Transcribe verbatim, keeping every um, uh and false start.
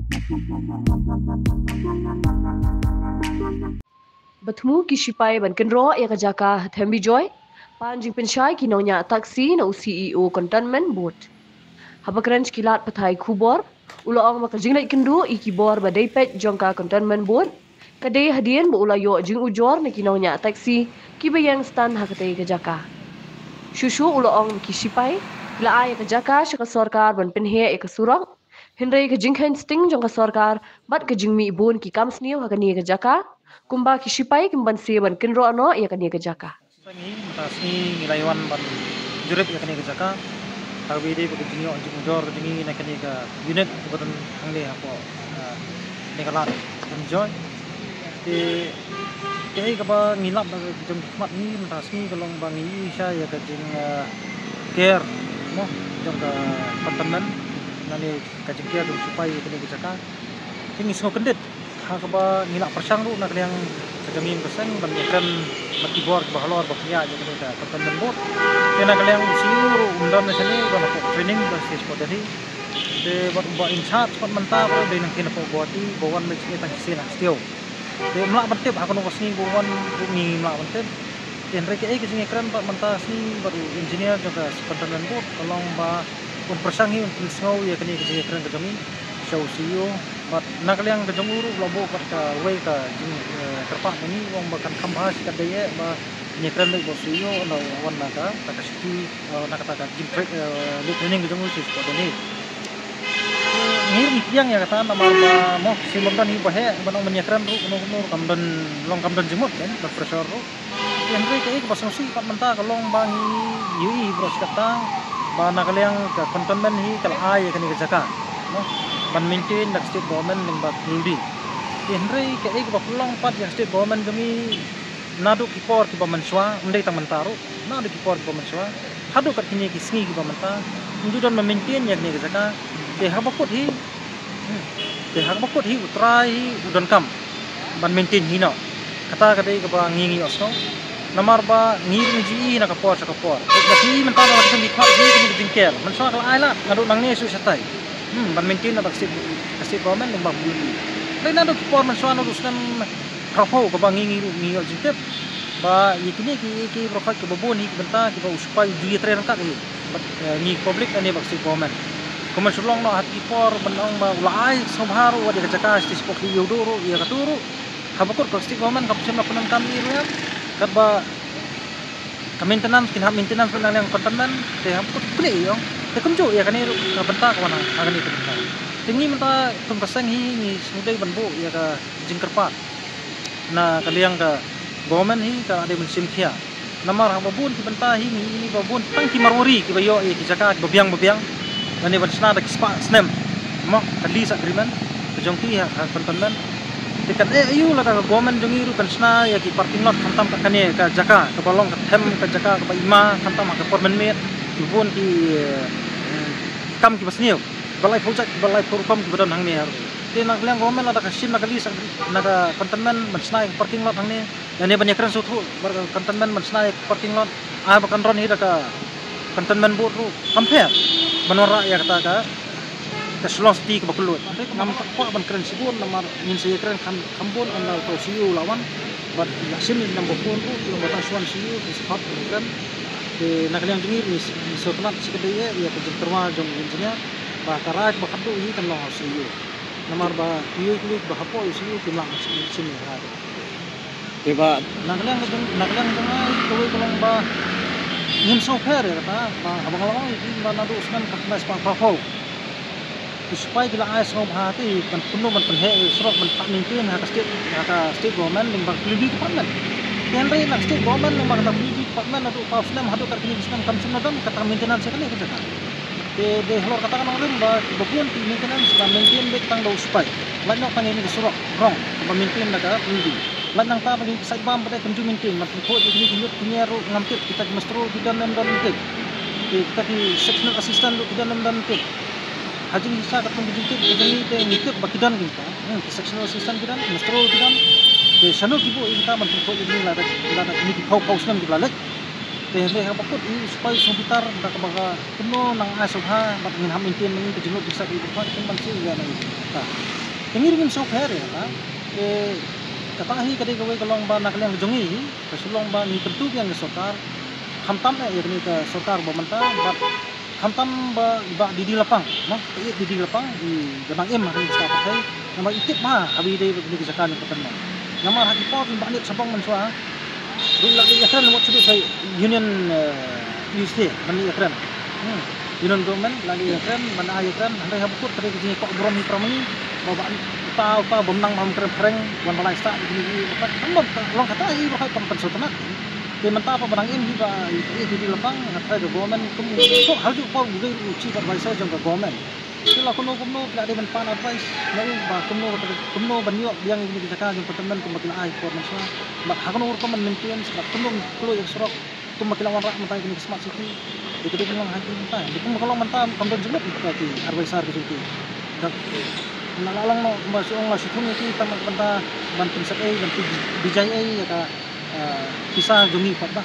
Ba thmu ki shipai ban kynroh ïa ka jaka ha Them Bijoy, pan jingpynshai ki nongñiah taxi na u C E O Cantonment Board. Haba kren sha ki lad pathai khubor, u la ong ba ka jingleit kynduh ïa ki bor ba dei peit jong ka Cantonment Board ka dei hadien ba u la ïoh jingujor na ki nongñiah taxi kiba ïeng stand ha katei ka jaka. Shuh shuh u la ong ba ki shipai ki la ai ïa ka jaka sha ka sorkar ban pynheh ïa ka surok, hynrei ka jingkheiñ sting jong ka sorkar bad ka jingmih bun ki kam sniew ha kane ka jaka, kumba ki shipai kim banse ban kynroh noh ïa kane ka jaka. Mynta sngi ngi la wan ban jurip ïa kane ka jaka. Haba ïadei bad ka jingïoh jingujor ka jong ngi na kane ka unit kaba don hangne hapoh, ah, kane ka lad Them Bijoy. Te kaei kaba ngi lap da ka jong ki khmat ngi mynta sngi ka long ba ngi ïohi sha ïa ka jing, ah, care mo jong ka Cantonment, lane ka jingcare jong ki shipai ïa kane ka jaka. Te ngi sngewkyndit ha kaba ngi la pyrshang ruh na ka liang ka jong ngi ka seng ban ïakren bad ki bor kiba halor ba pynïaid ïa kane ka Cantonment Board. Te na ka liang u C E O ruh um don na shane, u don hapoh training, u don sha state hapoh Delhi. Te bad uba in charge pat mynta ruh u dei nangtei napoh Guwahati, ba wan beit shane tang shisien ha Stiaw. Te ym lah ban tip ha kano ka sngi ba u wan ruh, ngim lah ban tip. Te hynrei kaei ka jingïakren pat mynta sngi bad u engineer jong ka Cantonment Board ka long ba un pyrshang hi un pynsngew ïa kane ka jingïakren ka jong ngi sha u C E O. Bad na ka liang ka jong u ruh u la buh pat kawei ka jing, eh, kyrpad ma ngi, u ong ba kan kham bha shi katdei eh ba ngi ïakren beit bad u C E O, ynda u wan na ka, ka, ka shuti, eh, na kata ka jing tra-, eh, leit training ka jong u sha state hapoh Delhi. Ngi ruh ngi pdiang ïa kata namar ba mo shisien bym don hi ba heh ban ong ban ïakren ruh kumno kumno ruh kam don, long kam don jingmut kan, ban pressure ruh. Te hynrei kaei kaba sngewsih pat mynta ka long ba ngi ïohi hi baroh shi katta ba na ka liang ka Cantonment hi ka la ai ïa kane ka jaka, no, ban maintain da ka state government lyngba ka P W D. Te hynrei kaei kaba pynlong pat ïa ka state government jong ngi naduh ki por kiba mynshuwa, ym dei tang mynta ruh, naduh ki por kiba mynshuwa haduh kat kine ki sngi kiba mynta, ym ju don ba maintain ïa kane ka jaka. Te haba kut hi, hmm, te haba kut hi u trai hi u donkam ban maintain hi noh. Kata ka dei kaba ngi ngi ïohsngew. Namar ba ngi ngi ju ïohi na ka por sha ka por. Te ka hi mynta na ka jingkhmat hi ka jingker. Mynshuwa ka la ai lad naduh nangne shu shatai. Hmm, ban maintain na ka state, ka state government lyngba P W D. Dei naduh ki por mynshuwa naduh snem phraphew kaba ngi ngi ruh ngi ïoh jingtip ba ïa kine ki, ki baroh kiba bun hi ki bynta kiba u sipai u ju ïatrei ryngkat hi bad, eh, ngi public lane bad ka state government. Kumba shu long noh ha ki por ban ong ba u la ai sngewbha ruh wat ïa ka jaka sha state, sha pok hi ïa u duh ruh ïa katu ruh. Haba kut ka state government kam shym la pyndonkam ïa ruh ïa katba ka maintenance, kin hap maintenance ban nang liang Cantonment, te haba kut klik ïa ong te kumjuh ïa kane ruh ka bynta ka wan ha kane ka bynta. Te ngi mynta kum ka seng hi ngi sngewdei ban buh ïa ka jingkyrpad na ka liang ka government hi ka dei ban shim khia. Namar ha ba bun ki bynta hi ngi ïohi ba bun tang ki Marwari kiba ïoh ïa ki jaka kiba biang ba biang lane ban shna da ki spah snem mo ka lease agreement ka jong ki ha, ha Cantonment. Te kan eh aïu lada ka government jong ngi ruh kan shna ïa ki parking lot khamtam ka kane ka jaka kaba long ka them ka jaka kaba ima khamtam ha ka por mynmiet ki bun ki, eh, kam kiba sniew kiba laiphew jait kiba laiphew rukom kiba don hangne. Te na ka liang government lada ka shim na ka lease na ka Cantonment ban shna ïa ka parking lot hangne, lane ban ïakren sngewthuh bad ka Cantonment ban shna ïa ka parking lot, ai ba kan run hi da ka Cantonment Board ruh kam pher ban wanrah ïa kata ka, ka Shillong City kaba kylluid. Hynrei ngam kwah ban kren shibun namar ngin sa ïakren kham, kham bun ynda uta u C E O u la wan bad la shim ïa ki number phone ruh, ki number tang shuwa u C E O, ki sa phah ban kren. Te na ka liang jong ngi ngi sngewtynnat shikatdei ïa ka jingtyrwa jong u engineer ba ka rai kaba khatduh hi kan long ha u C E O. Namar ba ki ïohi ki ïohi ba hapoh u C E O kim lah ban shim ïa ka rai. Te ba na ka liang ka jong, na ka liang ka jong nga kawei ka long ba ngim sngewpher ïa kata ba haba nga la ong ïa ki ba naduh snem khatkhyndai spah phraphew ki sipai ki la ai sngewbha te ban pynlong ban pynheh ïa u surok ban pat maintain ha ka state, ha ka state government lyngba ka P W D department. Te hynrei na ka state government lyngba kata P W D department naduh uta u snem haduh kat kine ki snem kam shym la don kata maintenance ïa kane ka jaka. Te dei halor kata ka nongrim ba kiba bun ki maintenance ba maintain beit tang da u sipai. Lait noh tang ïa kine ki surok rong ba maintain da ka P W D. Lait nangta ba kine ki sait bam ba dei kam ju maintain, ban pynkhuid ïa kine ki lut ki nyer ruh ngam tip, kita ki mestro ki don ne ym don ngam tip. Te kita ki sectional assistant ruh ki don ne ym don ngam tip. Ha jingshisha katkum ka jingtip ka jong ngi te ngi tip ba ki don kita. Hmm, ki sectional assistant ki don, ki mestro ki don. Te shano ki buh ïa kita ban pynkhuid ïa kine lada, lada kine ki phew phew snem kiba la leit. Te hynrei haba kut i u sipai u sngewbitar da kaba ka kumno nang ai sngewbha bad ngin ham maintain ngi ka jinglut jingsiat i ba khot kum ban siew ïa nang. Te ngi ruh ngim sngewpher ïa kata. Te kata hi ka dei kawei ka long ba na ka liang ka jong ngi ka shu long ba ngi kyntu biang ïa ka sorkar. Khamtam eh ïa kane ka sorkar ba mynta bad khamtam ba i Bah D D Lapang, no? I D D Lapang i ba nang im ha kane ka shnong Pyrthei. Namar i tip bha haba i dei bad kine ki jaka jong ka tynmen. Namar ha ki por ba nit shabong mynshuwa ruh la ki ïakren mut shuh sa union, eh, U S T ban ïakren. Hmm. Union government la ki ïakren ban ai ïakren hynrei haba kut ka dei ka jingïakok burom hi para mangi ba ba uta uta bym nang ba ym kren phareng wan ba lai stad kine ki ba ka long kata hi ba ka kam pynshong tynat. Te mynta pa ba nang im hi ba i D D Lapang nga tharai ka government kum ko har ju por bu dei u chief advisor jong ka government. Ki la kumno kumno ki la dei ban pan advice na u ba kumno kumno ban ïoh biang ïa kine ki jaka jong ka tynmen kumba ki la ai por mynshuwa. Bad ha kumno rukom ban maintain bad kumno kloi ïa ka surok kumba ki la wanrah mynta ïa kine ki smart city. Ïa ka dei ban long ha ki mynta. Ïa kumba ka long mynta kam don jingmut mynta ki advisor ki jong ki. Dang la la long noh kumba shu ong la shu thung ïa ki tang mynta ban pynsep ei ban pynbijai ei ïa ka, ah, pisa jong ngi pat ba.